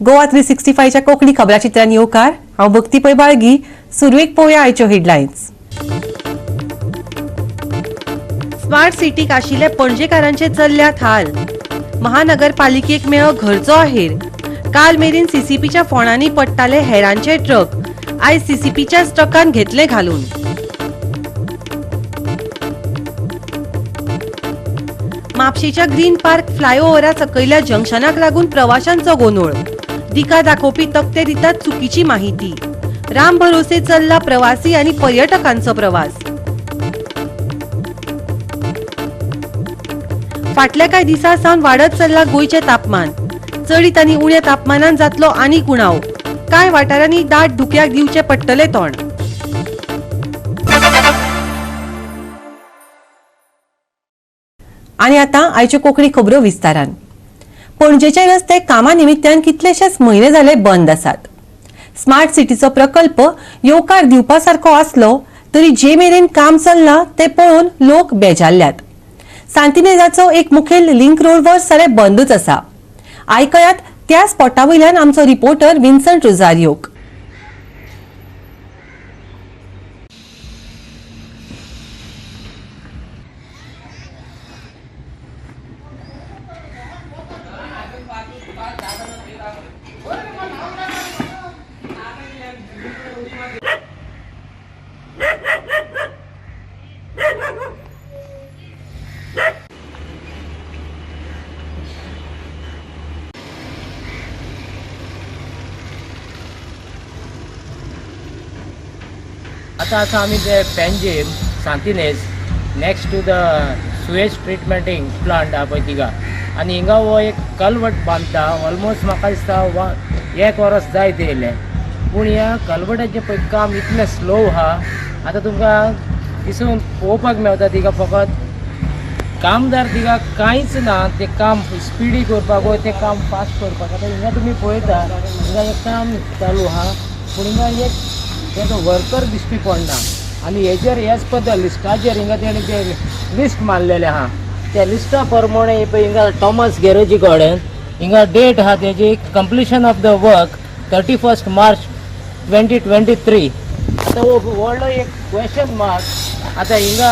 गोवा 365च्या कोंकणी खबराचित्रान येवकार. हांव भक्ती पै बाळगी. सुरवेक पळोवया आयच्यो हेडलायन्स. स्मार्ट सिटीक आशिल्ले पणजेकारांचे चल्ल्यात हाल. महानगरपालिकेक मेळ्ळो घरचो अहेर. काल मेरेन सीसीपीच्या फोंडांनी पडटाले हेरांचे ट्रक, आयज सीसीपीच्याच ट्रकान घेतले घालून. म्हापशेच्या ग्रीन पार्क फ्लायओव्हरा सकयल्या जंक्शनाक लागून प्रवाशांचो गोंदळ. दिका दाखोवपी तकटे दितात चुकीची माहिती. राम भरोसे चल्ला प्रवासी आनी पर्यटकांचो प्रवास. फाटल्या कांय दिसां सावन वाडत चल्ला गोंयचें तापमान. चडीत आनी उण्या तापमानान जातलो आनीक उणाव. कांय वाठारांनी दाट धुक्याक दिवचें पडटलें तोंड. आनी आतां आयच्यो कोंकणी खबरो विस्तारान. पणजेचे रस्ते कामा निमित्तान कितलेशेच म्हयने जाले बंद आसात. स्मार्ट सिटीचो प्रकल्प येवकार दिवपा सारको आसलो तरी जे मेरेन काम चल्लां तें पळोवन लोक बेजारल्यात. सांतिनेजाचो एक मुखेल लिंक रोडवर सगळें बंदूच आसा. आयकयात त्या स्पॉटा वयल्यान आमचो रिपोर्टर विन्संट रोजारियोक. आतां आसा आमी ते Panjim Santinez next to the sewage treatmenting plant आहा पळय थिंगा, आनी हिंगा हो एक कलवट बांदता. ऑलमोस्ट म्हाका दिसता एक वरस जायत येयलें, पूण ह्या कलवटाचें पळय काम इतलें स्लो आहा. आतां तुमकां दिसून पळोवपाक मेळटा थिंगा फकत कामदार थिंगा कांयच ना. तें काम स्पिडी करपाक वो तें काम फास्ट करपाक. आतां हिंगा तुमी पळयता हिंगा एक काम चालू आहा, पूण हिंगा एक तेजो वर्कर दिश्टी पडना. आनी हेजेर एज पर the लिस्टाचेर हिंगा तेणी ते लिस्ट मारलेलें आहा, त्या लिस्टा प्रमाणे पळय हिंगा टॉमस गॅरेजी कडेन हिंगा डेट आहा तेजी completion of the work 31 March 2023. आतां हो व्हडलो एक क्वेश्चन मार्क. आतां हिंगा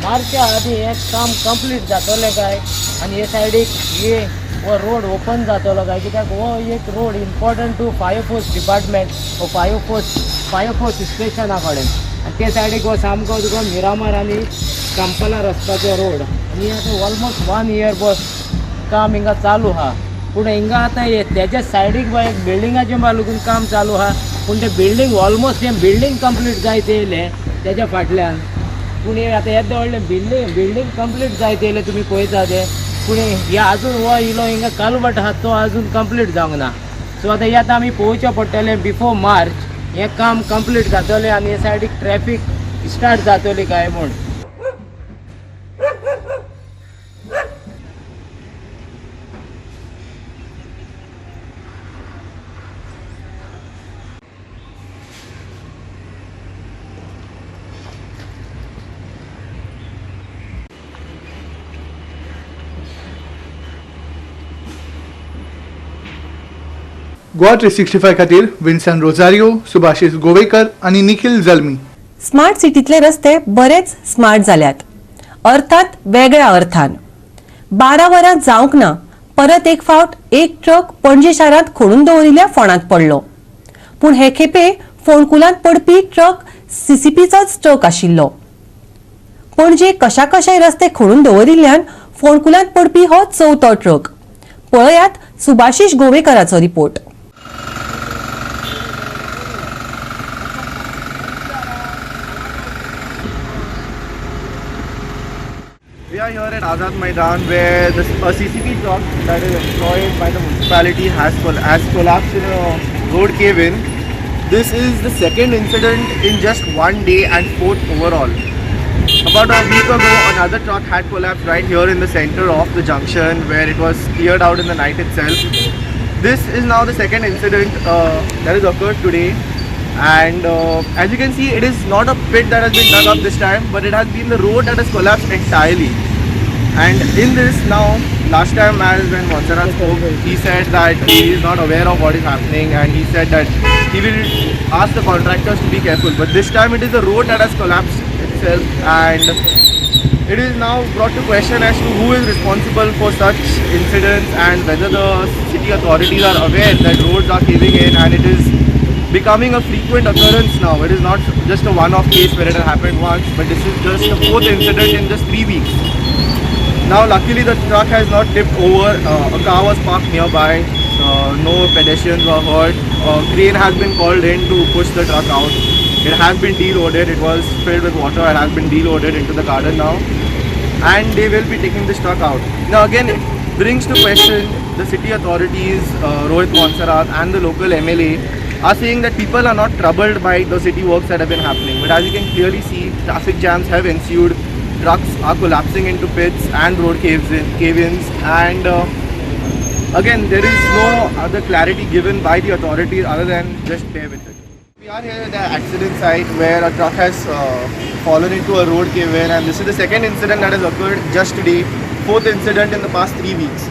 मार्चा आदी हें काम कंप्लीट जातलें काय, आनी हे सायडीक हे हो रोड ओपन जातलो काय, कित्याक हो एक road important to fire force department हो फायर फोर्स स्टेशना कडेन. आनी ते सायडीक हो सामको तुका मिरामार आनी कांपालार वचपाचो रोड. आनी आतां ऑलमोस्ट 1 इयर बस काम हिंगा चालू आहा, पूण हिंगा आतां तेज्या सायडीक बा एक बिल्डिंगाचें बा लागून काम चालू आहा, पूण तें बिल्डींग ऑलमोस्ट हें बिल्डींग कंप्लीट जायत येयलें तेज्या फाटल्यान. पूण हें आतां येदें व्हडलें बिल्डींग कंप्लीट जायत येयलें तुमी पळयता तें, पूण हे आजून हो इलो हिंगा कलवट आहा तो आजून कंप्लीट जावंक ना. सो आतां हें आतां आमी पळोवचें पडटलें बिफोर मार्च हें काम कंप्लीट जातलें आनी हे सायडीक ट्रॅफीक स्टार्ट जातली काय म्हूण. गोवा 365 खातीर विन्सन रोजारियो, सुभाषिस गोवेकर आनी निखिल जल्मी. स्मार्ट सिटींतले रस्ते बरेच स्मार्ट जाल्यात, अर्थात वेगळ्या अर्थान. 12 वरां जावंक ना परत एक फावट एक ट्रक पणजे शारांत खोडून दवरिल्ल्या फोंडांत पडलो. पूण हे खेपे फोंडकुलांत पडपी ट्रक सीसीपीचोच ट्रक आशिल्लो. पणजे कशाकशाय रस्ते खोडून दवरिल्ल्यान फोंडकुलांत पडपी हो चवथो ट्रक. पळयात Subhashis गोवेकराचो report. We are here at Azad Maidan where a CCP truck that is employed by the municipality has collapsed in a road cave-in. This is the second incident in just 1 day and fourth overall. About a week ago, another truck had collapsed right here in the center of the junction where it was cleared out in the night itself. This is now the second incident that has occurred today. And as you can see, it is not a pit that has been dug up this time, but it has been the road that has collapsed entirely. And in this now, last time as when Monserrate spoke, he said that he is not aware of what is happening, and he said that he will ask the contractors to be careful. But this time it is the road that has collapsed itself, and it is now brought to question as to who is responsible for such incidents and whether the city authorities are aware that roads are caving in, and it is becoming a frequent occurrence now. It is not just a one-off case where it has happened once, but this is just the fourth incident in just 3 weeks. Now luckily the truck has not tipped over. A car was parked nearby, no pedestrians were hurt. A crane has been called in to push the truck out. It has been deloaded, it was filled with water, it has been deloaded into the garden now, and they will be taking this truck out. Now again, it brings to question the city authorities, Rohit Monserrate and the local MLA are saying that people are not troubled by the city works that have been happening. But as you can clearly see, traffic jams have ensued, trucks are collapsing into pits and road cave-ins, and again there is no other clarity given by the authorities other than just bear with it. We are here at the accident site where a truck has fallen into a road cave-in, and this is the second incident that has occurred just today, fourth incident in the past 3 weeks.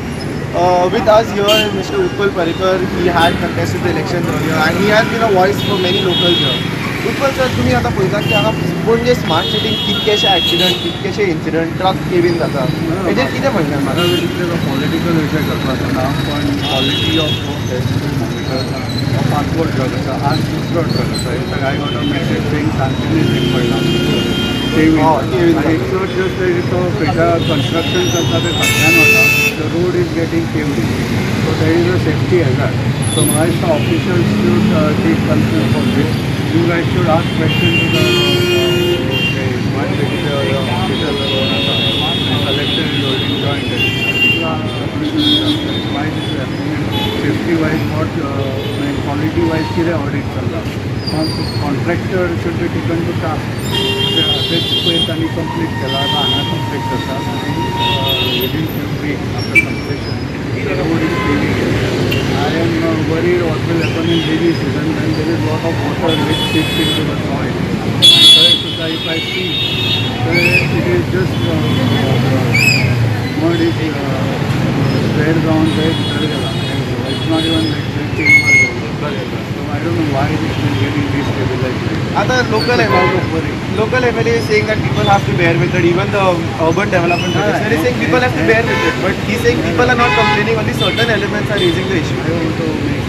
With us here is Mr. Utpal Parrikar. He had contested the elections earlier and he has been a voice for many locals here. Utpal sir, तुम्ही आता पळयता की हांगा Panaji smart सिटीन कितकेशे accident, कितकेशे incident, truck Kevin जाता, हेजेर कितें म्हणणें? म्हाका तितले तो पॉलिटिकल विशय करपाचो ना, पण quality of work has to be monitor. हो पांचवो ट्रक आसा, आज दुसरो ट्रक आसा. In fact I got a message saying सांतिनेज पडला आनी चड जस्ट तो खंयच्या कन्स्ट्रक्शन चलता तें फाटल्यान वता. The road is getting caved in, so that is a safety hazard. So म्हाका दिसता officials should take concern for this. You guys should ask question to the smart सिटीचे official collector is holding joint. Why this is happening? Safety wise what quality wise कितें audit चल्ला, contractor should be taken to task. तेच पयर तांणी complete केला, आतां हांगा complete करतात आनी within few weeks after completion the road is caving in. I am worried what will happen in rainy season when there is lot of water which seeps into the soil. थंय सुद्दां if I see, it is just mud is spread जावन थंय भितर गेला. It's not even like timber. So I don't know why this is getting destabilized. आता local local MLA is saying that people have to bear with it. Even the urban development minister is saying people have to bear with it. But he's saying people are not complaining, only certain elements are raising the issue. I don't want to make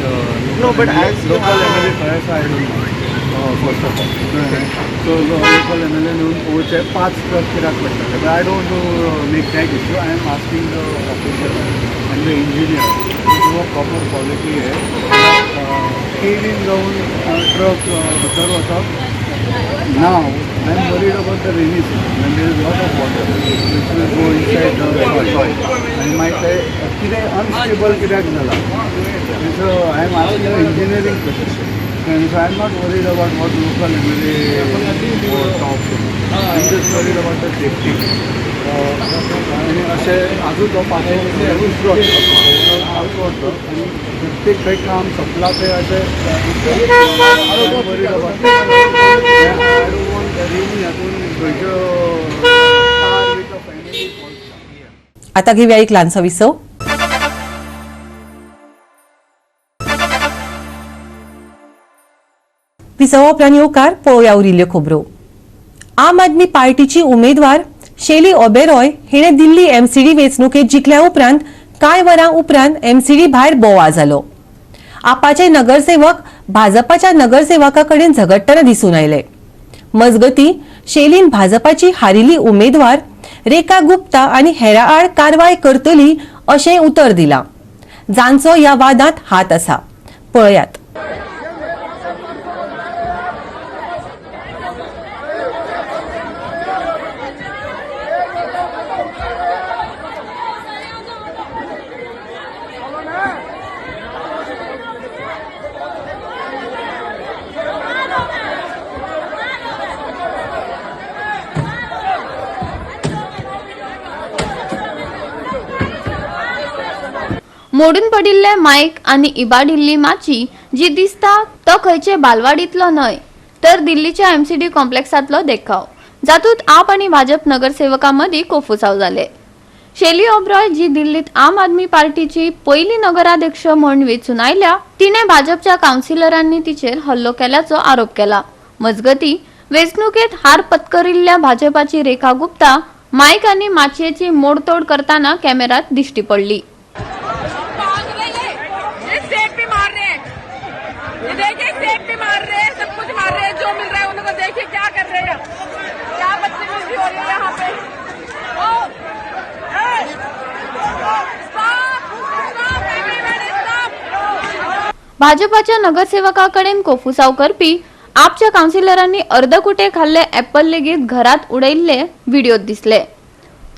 no, but as local MLA first, I don't know. First of all, so local MLA न्हू वचे 5 truck कित्याक पडटले. But I don't want to make that issue. I am asking the officer and the engineer to do a proper quality hey Kevin जावन truck भितर वचप. Now I am worried about the rainy season when there is lot of water which will go inside the soil आनी मागीर ते कितें unstable कित्याक जाला. So I am asking engineering question. And so I am not worried about what local MLA talks. I am just worried about the safety. आनी अशें आजून तो पांचवो ट्रक आनी प्रत्येक खंय काम सोंपलां थंय अशें worried about. I don't want rainy हातून खंयच्यो car with a family falls. आता घेऊया एक ल्हानसो विसव. विसवा उपरांत येवकार पळोवया उरिल्ल्यो खबरो. आम आदमी पार्टीची उमेदवार शेली ओबेरॉय हिणे दिल्ली एमसीडी वेंचणुकेत जिखल्या उपरांत कांय वरां उपरांत एमसीडी भायर बोवाळ जालो. आपाचे नगरसेवक भाजपाच्या नगरसेवका कडेन झगडटना दिसून आयले. मजगती शेलीन भाजपाची हारिल्ली उमेदवार रेखा गुप्ता आनी हेरा आड कारवाय करतली अशें उतर दिलां. जांचो ह्या वादांत हात आसा. पळयात. मोडून पडिल्ले मायक आनी इबाडिल्ली माची जी दिसता तो खंयचे बालवाडीतलो न्हय तर दिल्लीच्या एमसीडी कॉम्प्लेक्सांतलो देखाव, जातूंत आप आनी भाजप नगरसेवकां मदीं कोफुसांव जाले. शेली ओब्रॉय जी दिल्लीत आम आदमी पार्टीची पयली नगराध्यक्ष म्हूण वेंचून आयल्या तिणे भाजपच्या कावन्सिलरांनी तिचेर हल्लो केल्याचो आरोप केला. मजगती वेंचणुकेत हार पत्करिल्ल्या भाजपाची रेखा गुप्ता मायक आनी माचयेची मोडतोड करताना कॅमेऱ्यात दिश्टी पडली. ये सेब भी मार रहे हैं, ये देखिए सेब भी मार रहे हैं, सब कुछ मार रहे हैं, जो मिल रहा है उनको देखिए क्या कर रहे हैं, क्या बदतमीजी हो रही है यहाँ पे. ओ, ए, स्टॉप, स्टॉप, एवरीबॉडी स्टॉप. भाजपाच्या नगरसेवकाकडेन कोफुसाव करपी आपच्या कावन्सिलरांनी अर्दकुटे खाल्ले ॲपल लेगीत घरात उडयल्ले व्हिडिओत दिसले.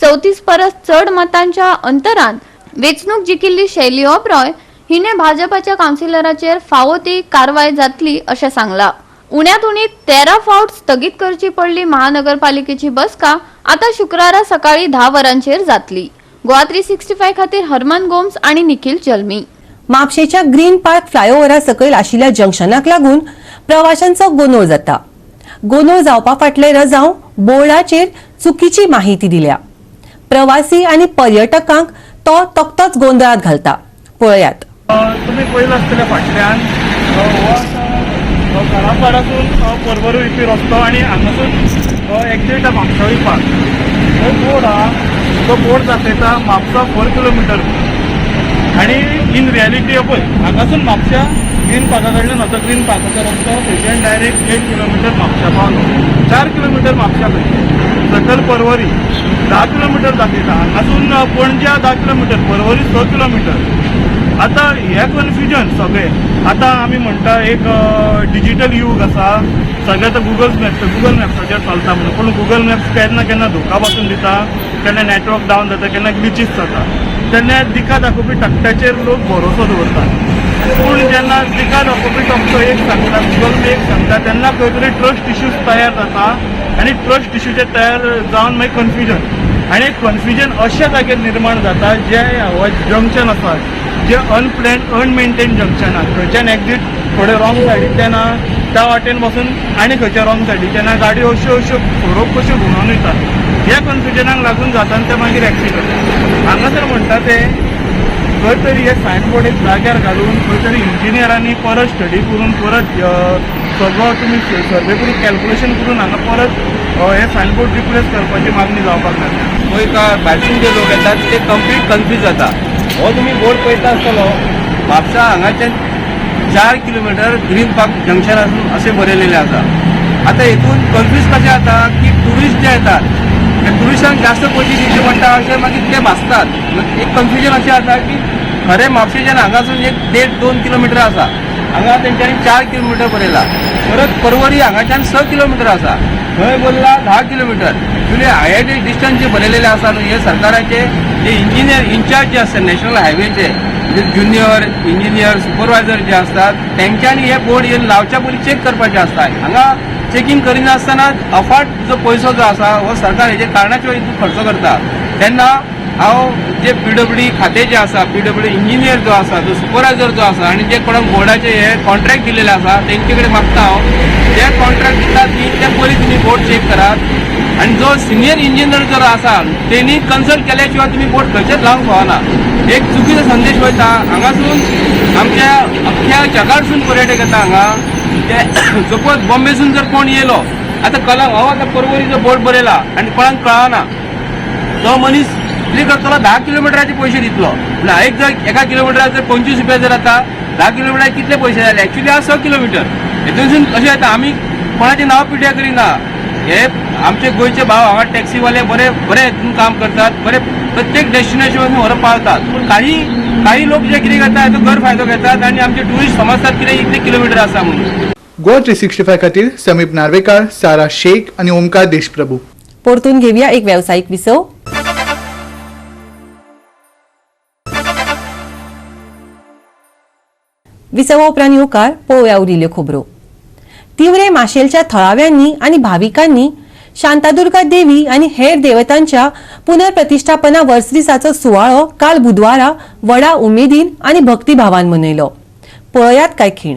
34 परस चड मतांच्या अंतरान वेंचणूक जिखिल्ली शैली ओब्रॉय हिणे भाजपाच्या कावन्सिलराचेर फावो ती कारवाय जातली अशें सांगला. उण्यात उणी 13 फावट स्थगीत करची पडली महानगरपालिकेची बसका आता शुक्रारा सकाळी 10 वरांचेर जातली. गोवा 365 खातीर हरमन गोम्स आणि निखिल जल्मी. म्हापशेच्या ग्रीन पार्क फ्लायओव्हरा सकयल आशिल्ल्या जंक्शनाक लागून प्रवाशांचो गोंदळ जाता. गोंदळ जावपा फाटले रजांव बोर्डाचेर चुकीची माहिती दिल्या. प्रवासी आनी पर्यटकांक तो तकतोच गोंदळात घालता. पळयात. तुमी पळयलां आसतलें फाटल्यान हो आतां कारापाडासून पर्वरी वयपी रस्तो आनी हांगासून एक्झिट म्हापसा वयपाक हो बोर्ड आहा. तो बोर्ड दाखयता म्हापसा 4 किलोमिटर आनी इन रियलिटी पळय हांगासून म्हापशा ग्रीन पार्का कडल्यान वता. ग्रीन पार्काचो रस्तो थंयच्यान डायरेक्ट 1 किलोमिटर म्हापशा पावलो, 4 किलोमिटर म्हापशा. खंयचे सकयल पर्वरी 10 किलोमिटर दाखयता. हांगासून पणजे 10 किलोमिटर, पर्वरी 6 किलोमिटर. आतां हें कन्फ्युजन सगळें. आतां आमी म्हणटा एक डिजिटल यूग आसा, सगळें आतां गुगल मॅप्स, गुगल मॅप्साचेर चलता म्हणून. पूण गुगल मॅप्स केन्ना केन्ना धोका पासून दिता, केन्ना नॅटवर्क डावन जाता, केन्ना ग्लिचीस जाता. तेन्ना दिका दाखोवपी तकट्याचेर लोक भरोसो दवरतात. पूण जेन्ना दिका दाखोवपी तकटो एक सांगता, गुगल एक सांगता, तेन्ना खंय तरी ट्रस्ट इश्यूज तयार जाता आनी ट्रस्ट इश्यूचे तयार जावन मागीर कन्फ्युजन आनी कन्फ्युजन अशा जाग्यार निर्माण जाता जे हो जंक्शन आसा, जे अनप्लॅन अनमेंटेन जंक्शन आहा. थंयच्यान एक्झीट थोडे रॉंग सायडींतल्यान आहा, त्या वाटेन बसून आनी खंयच्या रॉंग सायडीच्यान आहा, गाडयो अश्यो अश्यो सोरोप कश्यो घुंवोन वयता. ह्या कन्फ्युजनाक लागून जाता आनी ते मागीर एक्सिडंट. हांगासर म्हणटा ते खंय तरी हे सायन बोर्ड एक जाग्यार घालून खंय तरी इंजिनियरांनी परत स्टडी करून परत सगळो तुमी सर्वे करून कॅल्क्युलेशन करून हांगा परत हे सायन बोर्ड रिप्लेस करपाची मागणी जावपाक लागल्या. गोंयकार भायरसून जे लोक येतात ते कंप्लीट कन्फ्यूज जाता. हो तुमी बोर्ड पळयता आसतलो, म्हापसा हांगाच्यान 4 किलोमिटर ग्रीन पार्क जंक्शन आसून अशें बरयलेलें आसा. आतां हितून कन्फ्यूज कशें जाता की ट्युरिस्ट जे येतात ते ट्युरिस्टांक जास्त पयशे दिवचे पडटा अशें मागीर ते भासतात. एक कन्फ्युजन अशें जाता की खरें म्हापशेच्यान हांगासून एक देड 2 किलोमिटर आसा, हांगा तेंच्यांनी 4 किलोमिटर बरयला. परत पर्वरी हांगाच्यान 6 किलोमिटर आसा, थंय बरयला 10 किलोमिटर. एक्चुली हे जे डिस्टन्स जे बरयलेले आसा न्हू, हे सरकाराचे जे इंजिनियर इन्चार्ज जे आसता नॅशनल हायवेचे, म्हणजे ज्युनियर इंजिनियर सुपरवायझर जे असतात, तेंच्यांनी हे बोर्ड हे लावच्या पयलीं चॅक करपाचे आसता. हांगा चेकिंग करिनासतना अफाट जो पयसो जो आसा हो सरकार हेजे कारणाचो हितून खर्च करता. तेन्ना हांव जे पीडब्ल्यूडी खातें जे आसा, पीडब्ल्यूडी इंजिनियर जो आसा, जो सुपरवायझर जो आसा आनी जे कोणाक बोर्डाचे हे कॉन्ट्रॅक्ट दिलेले आसा तेंचे कडेन मागता हांव, जे कॉन्ट्रॅक्ट दितात न्ही ते पयलीं तुमी बोर्ड चॅक करात आनी जो सिनियर इंजिनियर जर आसा तेणी कन्सल्ट केल्या शिवाय तुमी बोर्ड खंयचेच लावंक फावना. एक चुकीचो संदेश वयता. हांगासून आमच्या अख्ख्या जगारसून पर्यटक येता हांगा. ते सपोज बॉम्बेसून जर कोण येयलो आतां कला हो आतां पर्वरीचो बोर्ड बरयला आनी कोणाक कळना, तो मनीस कितें करतलो, 10 किलोमिटराचे पयशे दितलो. म्हणल्यार एक जर एका किलोमिटराक जर 25 रुपया जर जाता, 10 किलोमिटराक कितले पयशे जाले? एक्चुली आज 6 किलोमिटर. हेतूनसून कशें जाता, आमी कोणाचें नांव पिड्ड्यार करिना. हे आमचे गोंयचे भाव हांगा टॅक्सीवाले बरे बरे हितून काम करतात, बरे प्रत्येक डेस्टिनेशन व्हरून पावतात. पूण काही काही लोक जे कितें करता हेचो गैरफायदो घेतात आनी आमचे ट्युरिस्ट समजतात कितें इतले किलोमिटर आसा म्हणून. गोवा 365 खातीर समीप नार्वेकार, सारा शेख आनी ओमकार देशप्रभू. परतून घेवया एक वेवसायीक विसव. विसवा उपरांत येवकार. पळोवया उरिल्ल्यो खबरो. तिवरे माशेलच्या थळाव्यांनी आनी भाविकांनी शांतादुर्गा देवी आनी हेर देवतांच्या पुनर्प्रतिष्ठापना वर्सदिसाचो सुवाळो काल बुधवारा व्हडा उमेदीन आनी भक्तिभावान मनयलो. पळयात काय खीण.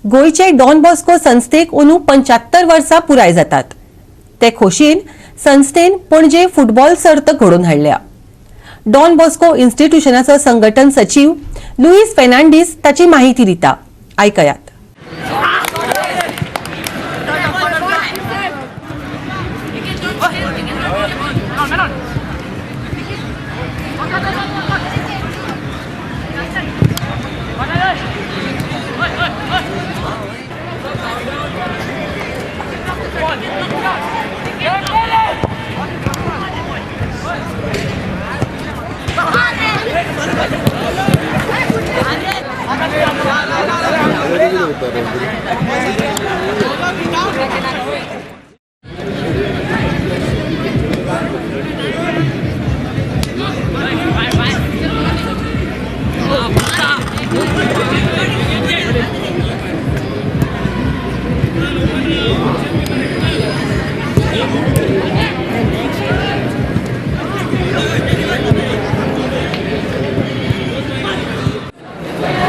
गोंयचे डॉन बॉस्को संस्थेक अंदू 75 वर्सां पुराय जातात. ते खोशयेन संस्थेन पणजे फुटबॉल सर्त घडोवन हाडल्या. डॉन बॉस्को इन्स्टिट्यूशनाचो संघटन सचीव लुईस फेर्नांडीस ताची माहिती दिता, आयकयात.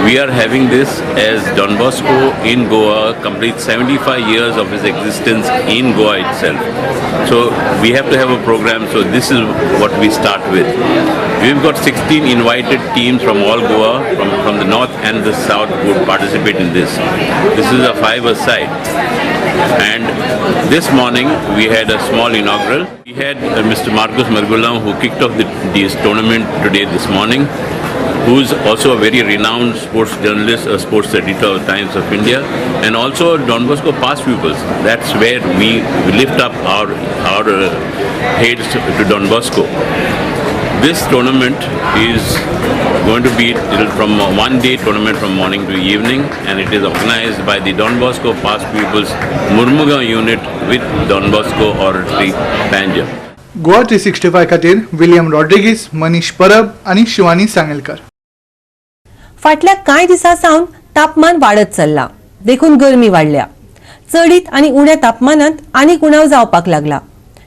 We are having this as Don Bosco in Goa completes 75 years of his existence in Goa itself. So we have to have a program, so this is what we start with. We've got 16 invited teams from all Goa, from the north and the south who would participate in this. This is a 5-a-side. And this morning we had a small inaugural. We had Mr. Marcos Margulam, who kicked off this tournament today this morning, who is also a very renowned sports journalist, a sports editor of Times of India, and also Don Bosco past pupils. That's where we lift up our heads to Don Bosco. This tournament is going to be from a one-day tournament from morning to evening, and it is organized by the Don Bosco Past Pupils Murmuga unit with Don Bosco Oratory Panjim. Goa 365 खातीर William Rodrigues, Manish परब आनी शिवानी सांगेलकर. फाटल्या कांय दिसां सावन तापमान वाडत चल्लां, देखून गरमी वाडल्या. चडीत आनी उण्या तापमानांत आनीक उणाव जावपाक लागला.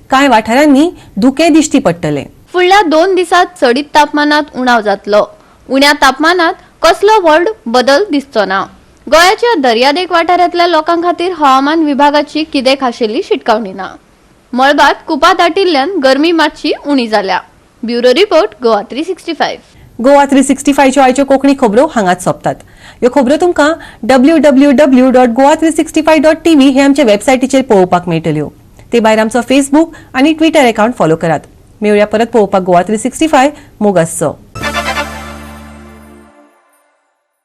कांय वाठारांनी धुकें दिश्टी पडटलें. फुडल्या 2 दिसांत चडीत तापमानात उणाव जातलो. उण्या तापमानात कसलो व्हड बदल दिसचो ना. गोंयाच्या दर्यादेग वाठारांतल्या लोकां खातीर हवामान विभागाची कितें खाशेली शिटकावणी ना. मळबात कुपां दाटिल्ल्यान गरमी मातशी उणी जाल्या. Bureau report, Goa 365. Goa 365च्यो आयच्यो कोंकणी खबरो हांगाच सोंपतात. ह्यो खबरो तुमकां www.goa365.tv हे आमच्या वेबसायटीचेर पळोवपाक मेळटल्यो. ते भायर आमचो फेसबूक आनी ट्विटर अकाउंट फॉलो करात. मेळुया परत पळोवपाक गोवा 365. मोग आसचो.